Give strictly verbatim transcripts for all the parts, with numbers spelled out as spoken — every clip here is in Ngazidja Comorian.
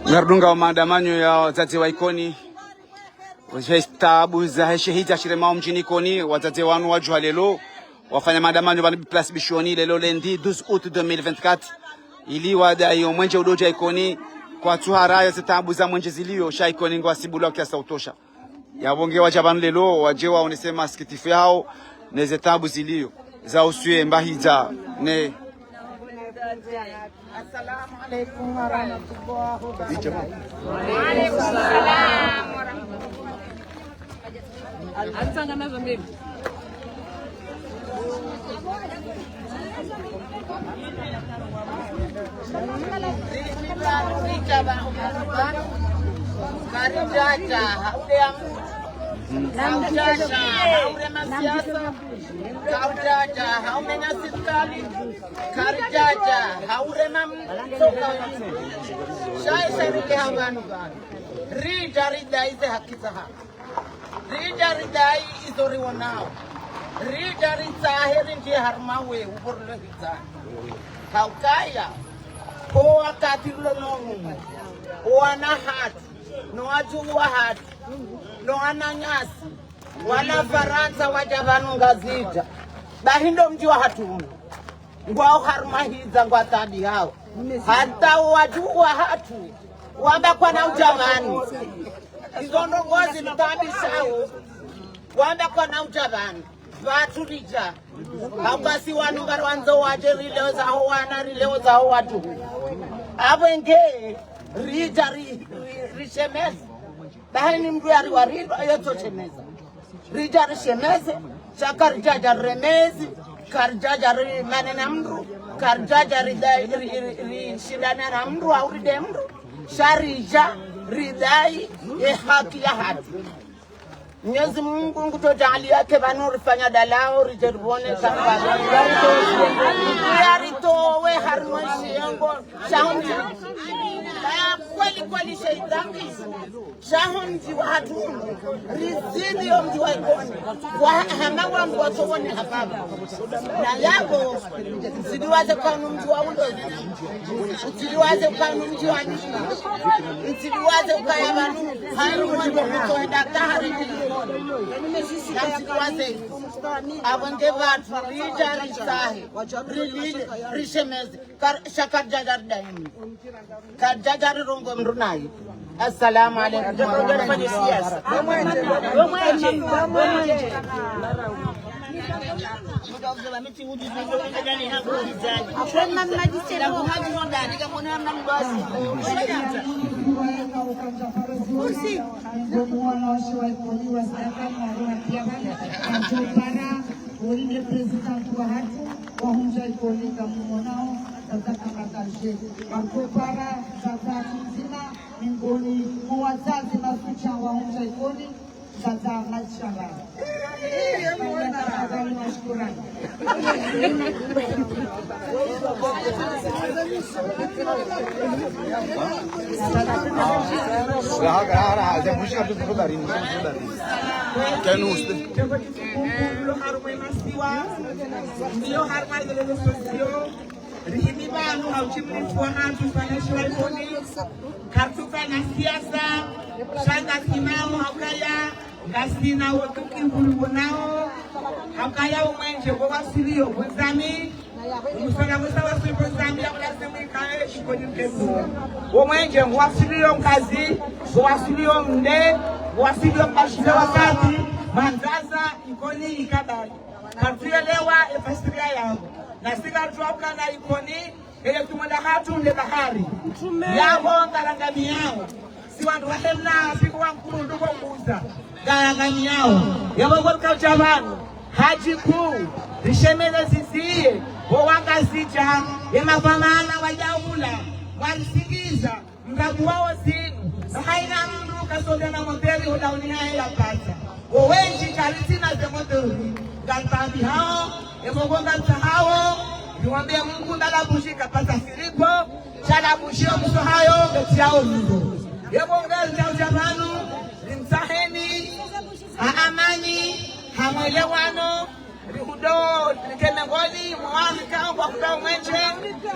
Ngaridungao maandamano ya wadzadze wa Ikoni. Zetabu za heshehidza shiremao mdjini Ikoni, wadzadze wanu wadjuha leo wafanya maandamano pvanu place Bishoni leo lundi douze août deux mille vingt-quatre, ili wadai omwenje udodja Ikoni, kwatsuhara ya zetabu za mwenje zilio, sha Ikoni ngwasibulwa kiasi ya utosha. Yapvo nge wadja pvanu leo, wadje waonese masikitifu yao, ne zetabu zilio, za uswiye mbahidza, ne Assalamu alaikum warahmatullahi wabarakatuh. Wa alaikum salam warahmatullahi wabarakatuh. Karidjadja ha urema siasa, karidjadja ha urema sirikali, karidjadja ha urema mtsoka. Sha isha rike ha pvanu pvanu. Ridja ridai ze haki zahatru. Ridja ridai izo riwonao. Ridja ritsahe rindjiye harumwa we uburlo hidzani. Haukaya, ko wakati rilo no mumu, wana hatru, no wadjuhu wahatru, no wananyasi, wala Farantsa wadja pvanu Ngazidja. Bahi ndo mdji wahatru unu. Ngwao harumwa hidza ngwataabihao. Hata wadjuhu wahatru, wamba kwana udja pvanu. Izo ndrongoo zimtaabishao. Wamba kwana udja pvanu. Pvatsu ridja. Hauka si wanu ngariwandzo wadje rileo zaho wana, rileo zaho wadjuhu. Apvo nge ridja ri, ri, rishemeze. Bahi ni mndru yariwarindo, yotsoshemeza. Ridja rishemeze, sha karidjadja riremezi, karidjadja rimane na mndru, karidjadja ridai, ri, ri, rishindane na mndru, au ride mndru, sha ridja ridai ye haki yahatru. Mwenyezi Mungu ngudjo djaaliya ke pvanu rifanya dalao, ridje ripvone shamba. Yaritowe harumwa shiyengo, sha hondzi. Kweli kweli sheitani. Sha hondzi wahatru, rizidi yo mdji wa Ikoni. Wa hama wandru watsowone hapvapvo. Na yapvo, mtsidiwaze kanu mdji wa ulo. Mtsidiwaze kanu mdji wa nini. Mtsidiwaze ukaya pvanu. Haru wandru mtsohenda tahari. Na mtsidiwaze. Apvo nge pvatsu, ridja ritsahe. Rilile, rishemeze. Kar-, sha karidjadja ridai mndru. Karidjadja rirongoe mndru naye. Assalamu alaikum. Kursi. Wori nde président wahatru, wahundja Ikoni ngamwonao, sasa kama tarehi. Wakopara, sasa mdzima, miongoni mwa wadzadze masucha wahundja Ikoni, sasa mashara. Shukurani. Kanu uste. Mkuu mlo harumwa masiwa, mlo harumwa ze réseaux sociaux, rihimi pvanu ha utimlifu wahatru, fanya shiwa Ikoni, karitsufanya siasa, sha ngasimamo, haukaya, ngasina wotuki huli wonao, haukaya umwenje, wo wasilio, wo zami, umusona wesa wasilio, zami, ya mlazimu ikae, Ikoni mketu. Wo mwenje, wo wasilio Ngazidja, wo wasilio Mde, wo wasilio Mbashile wakati, Mandzaza, Ikoni ikabali. Karitsuyelewa efasiriya yaho. Nasi karitsuwauka na Ikoni, ele tumo lahatru nde bahari. Yaho ngarangamiyao. Si wandru wahemna, siku wa mkuru nduko kuza. Ngarangamiyao. Yapvo ngorikao dja pvanu. Hadji kuu, rishemeze ziziye, wo Wangazidja, ye mavamana wa djaula, mwarisikiza. Mrabu wao zinu, na haina mndru kasonda na moteri ho dauni haye ya pasa. Wo wendji karitsina ze moteri, ngamtsaabihao, ye mongo ngamtsahao, riwambe Mungu ndala bushi kapasa firigo, sha la bushi yo mso hayo, ngetsi yao nizo. Ye mongo ngamtsaho dja pvanu, rimtsaheni, ha amani, ha mwelewano, rihundre Ndo, nike mengoni mwa wanu ikao ngwakuda omwenje,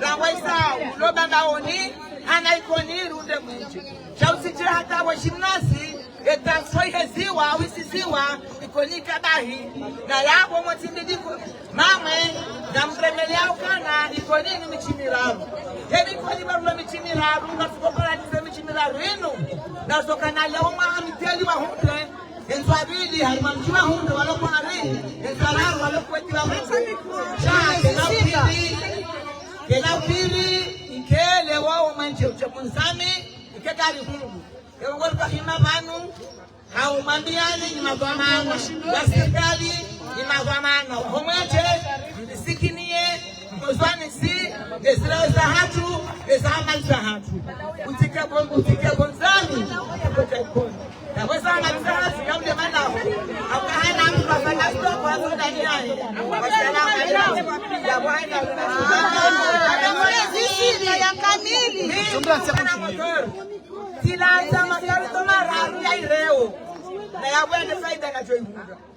rangu isa, ulo Bambaoni, hana Ikoni runde mwenje. Sha usidjira hata wo gymnase, eta soiheziwa, wisiziwa, Ikoni kabahi. Na yapvo motsi mbidiko, mamwe, ngamremeleao ukana, Ikoni ni midji miraru. Yeni Ikoni barula midji miraru, ngasuko paradize midji miraru inu. Na soka na leo mwa miteli wa hundre, Entsu ya pvili, harimwa mdji wa hundre walo Komori, entsu ya raru walo Kuwait wa hundre. Sha, kena upvili, kena upvili, ike leo wao mwenje udje Bunzami, ike kari hungu. Ewe ngori kwa hima pvanu, hau mambiani ni madhwamana, ya sirikali ni madhwamana. Ho mwenje, msikiniye, mkozwani si, nde zirawo zahatru, nde za amali zahatru. Utsike Bun-, utsike Bunzami, utsike Ikoni.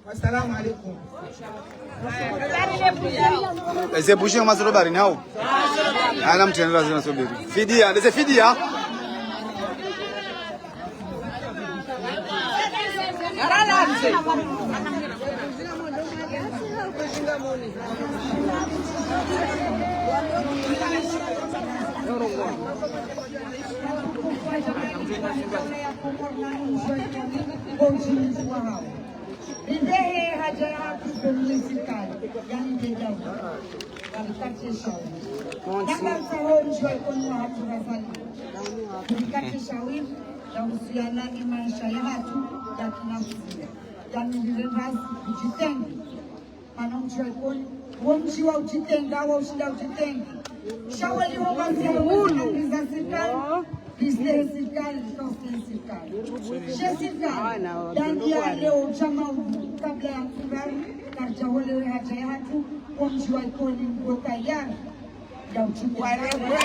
Wassalamu alaikum. Eze bushi ngama zilo bari nao. Ana mtendo lazima subiri. Fidia, eze fidia. Rindehe haja yahatru pvwenu ne sirikali, yani nde daula. Karikatse shauri. Naka tsaho mdji wa Ikoni wahatru Razali. Karikatse shauri, ya uhusiana ne maesha yahatru, ya kinafsia. Yani ndile basi, udjitenge. Mana mdji wa Ikoni, wo mdji wa udjitenga, wa ushinda udjitenge. Sha wali ho ngazi ya amri za sirikali, liste sirikali, liste sirikali. She sirikali, dangi ya leo djama ubu, kabla ya mfungari, karidja holewe haja yahatru, wo mdji wa Ikoni, mko tayari, ya udjitenga.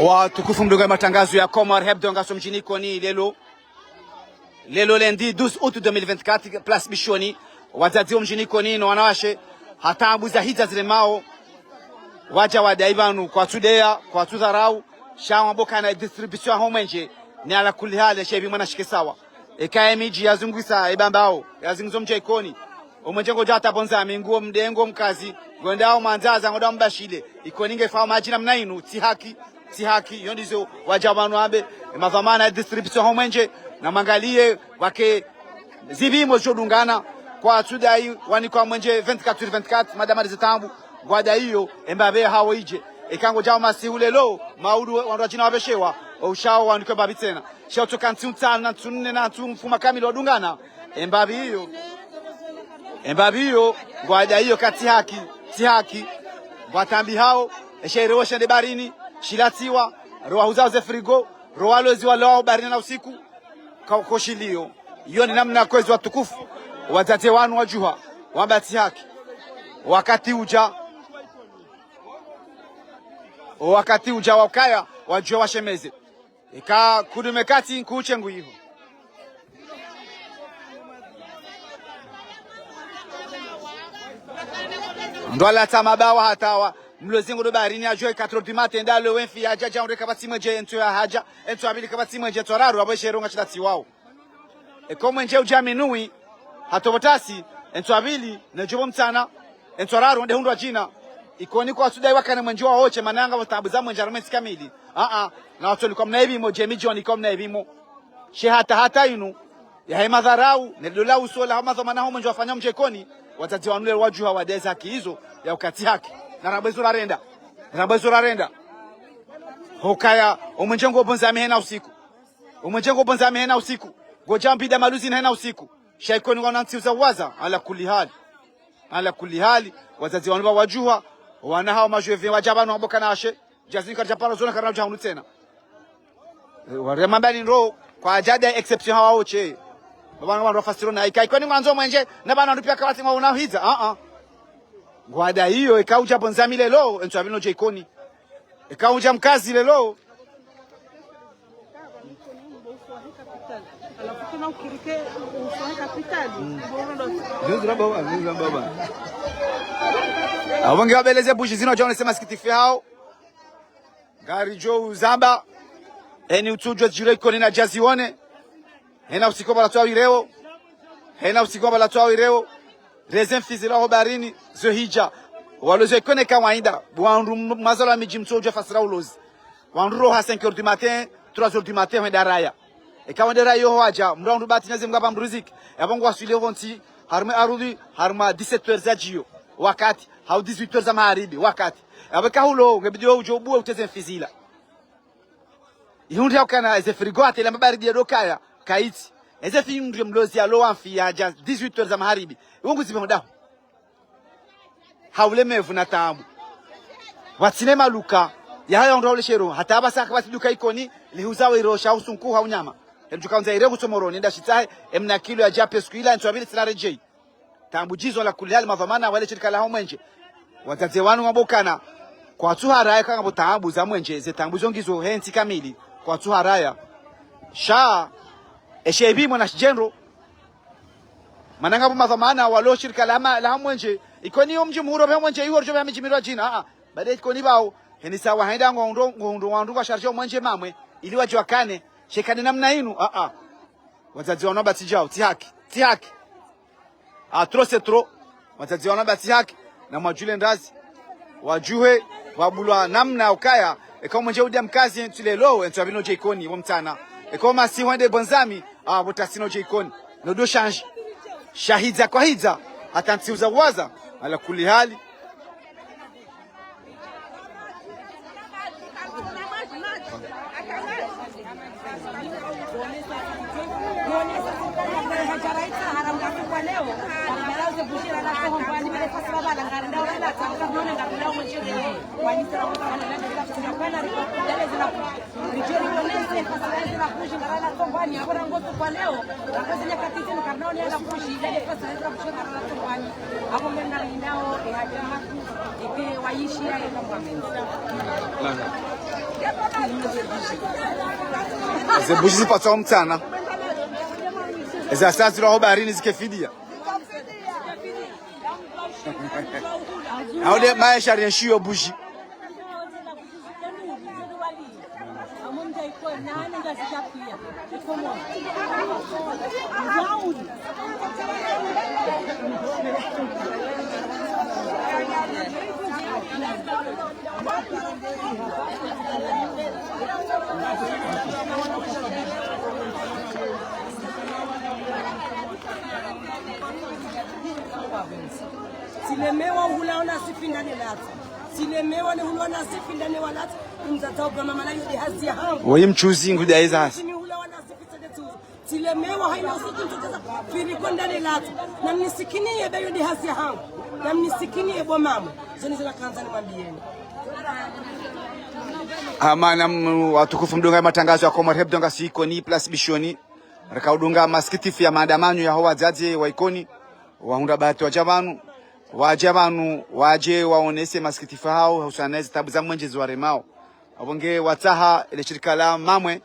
Watukufu mdungao matangazo ya Comores Hebdo, ngaso mdjini Ikoni leo. Leo lundi douze août deux mille vingt-quatre, place Bishoni. Wadzadze wo mdjini Ikoni no wanawashe, hata abuza hidza zile mao. Wadja wadai pvanu, kwatsu deya, kwatsu dharau, sha wamboka na distribution ho mwenje, ni ala kulli hali, she pvi mwana shike sawa. Eka ye midji yazungusa, e Bambao, yazungusa mdji wa Ikoni. Omwenje ngodja hata Bunzami, nguo mdengo mkazi, ngwendao Mwandzaza, ngwendao Mbashile. Ikoni ngefao madji namna inu, tsi haki, tsi haki, yo ndizo wadja pvanu wambe, e madhwamana ya distribution ho mwenje, na mwangaliye, wake zipvimo zidjo dungana, kwatsu dai wanikwa mwenje vingt-quatre sur vingt-quatre, madama Rizitaabu, ngwadaiyo, e mbapvi hawo idje. Eka ngodjao masihu leo, maudu wandru wadjina wapveshewa, o ushao wanikwe mbapvi tsena. Sha utsoka ntsu ntsanu, na ntsu nne, na ntsu mfuma kamili wadungana, e mbapvi iyo. E mbapvi iyo, ngwadaiyo ka tsi haki, tsi haki. Ngwatambihao, e she ire wo shende barini, shilatsiwa, ro wahuzao ze frigo, ro walozi walawa barini na usiku. Ka-, koshiliyo. Iyo ni namna kwezi watukufu. Wadzadze wanu wadjuha. Wamba tsi haki. Wakati udja. O wakati udja wa ukaya, wadjuhe washemeze. Eka kudume kati nkuche nguyiho. Ndo alatsa mabawa hata wa. Mlozi ngudo barini adjuhe quatre heures du matin, nda le wenfi yadja dja undre kapvatsi mwenje entsu ya hadja, entsu ya pvili kapvatsi mwenje, entsu ya raru, apvo eshe ronga shilatsiwao. Eko mwenje udja minuit, hata pvo tasi, entsu ya pvili, nedjo pvo mtsana, entsu ya raru, nde hundru adjina. Ikoni kwatsu dai wakane mwenje wa oche, mana ngapvo taabu za mwenje harumwa entsi kamili. Aa, na watsolikwa mna ipvimo, djemi djoni kwa mna ipvimo. She hata hata inu, yahe madharau, ne dola usola, hama dhwamana ho mwenje wafanya mdji wa Ikoni, wadzadze wanu leo wadjuha wadeza haki izo, ya uka tsi haki. Na rambwe zo rarenda. Rambwe zo rarenda. Hukaya, omwenje ngo Bunzami hena usiku. Omwenje ngo Bunzami hena usiku. Ngodja mbida Maluzini hena usiku. Sha Ikoni ngwaona ntsi uza uwaza, ala kulli hali. Ala kulli hali, wadzadze wanu pvo wadjuha, wana hawo madjuhe pvi wadja pvanu wamboka na ashe, djazini karidja paro zona karina udja hunu tsena. E, ware mambani ndo, kwadja dai exception hawa oche. Baba ngwandro fasiro na, ika Ikoni ngwandzo mwenje, na pvanu wandru piya kapvatsi ngwaona hidza, aa. Ngwadaiyo, eka udja Bunzami leo, entsu ya pvili nodje Ikoni. Eka udja mkazi leo, Zinzi la baba, zinzi la baba. Apvo nge wabeleze buji zinu, wadja wonese masikitifu yawo. Ngaridjo uzamba, eni utsudjuwa djiro Ikoni nadje aziwone. Hena usiku pvala twawirewo. Hena usiku pvala twawirewo. Reze mfi zila ho baharini, zo hidja. Walozi wa Ikoni kawaida. Wandru m-, mazalo ya midji mtsudjuwa fasira ulozi. Wandru roha cinq heures du matin, trois heures du matin, hwenda raya. Eka wende raya ho wadja, mdru wandru bahati nyaze mgaba mdru riziki. Yapvo ngwaswili ho ntsi, harumwa arudhi, harumwa dix-sept heures za djiyo. Wakati, hau dix-huit heures za magharibi, wakati. Yapvo eka hulo, ngebidi udjo ubuwe uteze mfi zila. Ihundri ya ukana, eze frigo hata ile mabaridi ya dokaya, kaitsi. Eze fi ihundri mlozi yalowa mfi yadja dix-huit heures za magharibi. Iwo nguzibe mudaho. Ha ulemevu na taabu. Watsina maluka, yahaya wandru wa uleshero, hata apvasa kapvatsi duka Ikoni, lihuza wero sha usunku hau nyama. Emdjuka undza ire kutso Moroni, nda shitsahe, emna kilo ya djape siku ila, entsu apvili tsina redjei. Taabu djizo ala kulli hali madhwamana wale shirika la ho mwenje. Wadzadze wanu wabokana. Kwatsu haraya kanga bo taabu za mwenje, ze taabu zo ngizo he ntsi kamili. Kwatsu haraya. Sha, eshe ibi mwana shidjendro. Mana ngapvo madhwamana walo shirika la ma-, la ho mwenje. Ikoni yo mdji muhuu pvwa mwenje, iwo ridjo pvwa midji mirwa djina. Ah, ah. Bade Ikoni pvao. Heni sawa henda ngohundro, ngohundro wandru wa charge ho mwenje Mamwe. Ili wadjuwa kane. Shekane namna inu. Ah, ah. Wadzadze wanu wamba tsi djao, tsi haki, tsi haki. Ah, trop c'est trop. Wadzadze wanu wamba tsi haki, na mwadjule ndazi. Wadjuhe, wabulwa namna ukaya, eka mwenje udja mkazi, entsu lelo, entsu apvili nodje Ikoni, wo mtsana. Eka masihu hwende Bonzami, ah, bo tasi nodje Ikoni. Nodo shanji. Sha hidza kwa hidza, hata ntsihu za waza, ala kulli hali. Ze buji zipatswa ho mtsana. Eza sazilwa ho baharini zike fidiya. Hau nde maesha rienshiyo buji. Tsilemewa uhula ona sifinda ne latsa. Tsilemewa ne hula ona sifinda ne walatsa. Umzadza ubama mala yo nde hazi yahangu. Woyi mchuzi ngudi aiza hasi. Tsini hula ona sifi tsende tsuru. Tsilemewa haina usiku ntsoteza. Firi konda ne latsa. Na mnisikiniye be yo nde hazi yahangu. Na mnisikiniye bo mama. Zoni zina kanza nimwambiyeni. Amana m-, watukufu mdunga matangazo ya Komori Hebdo ngasi Ikoni, place Bishoni. Raka udunga masikitifu ya maandamano ya ho wadzadze wa Ikoni, wahundra bahati wadja pvanu, wadja pvanu, wadje waonese masikitifu hawo, hususwani ezi taabu za mwenje ziwaremao. Apvo nge watsaha ele shirika la Mamwe,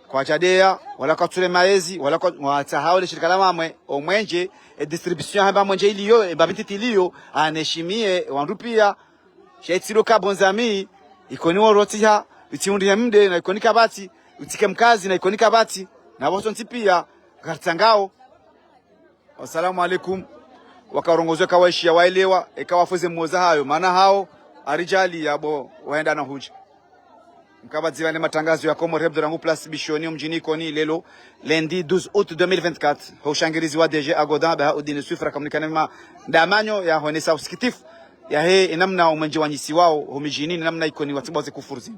kwadjadeya, wala kwatsu rema ezi, wala kwa, watsaha ele shirika la Mamwe, o mwenje, e distribution hamba mwenje iliyo, e mbapvi ntiti iliyo, aneshimiye, wandru piya, sha itsi ndo ka Bonzami, Ikoni worotsiha, itsi hundri he mde, na Ikoni kapvatsi, utsike mkazi, na Ikoni kapvatsi, na pvoso ntsi piya, karitsangao. Wasalamu alaikum. Wakarongozo eka waishiya waelewa, eka wafuze mmoza hayo, mana hawo, aridjali yabo, wahenda na hudja. Mkabadzi pvane matangazo ya Komori Hebdo rangu place Bishoni, omdjini Ikoni, lelo, lundi douze août deux mille vingt-quatre, ho ushangirizi wa D G Agodan, Bahaoudine Swift, rakamnikana ma ndamanyo ya honesa usikitifu, yahe, enamna omwenje wanyisiwao, ho midjini, enamna Ikoni watsibu waze kufuru zini.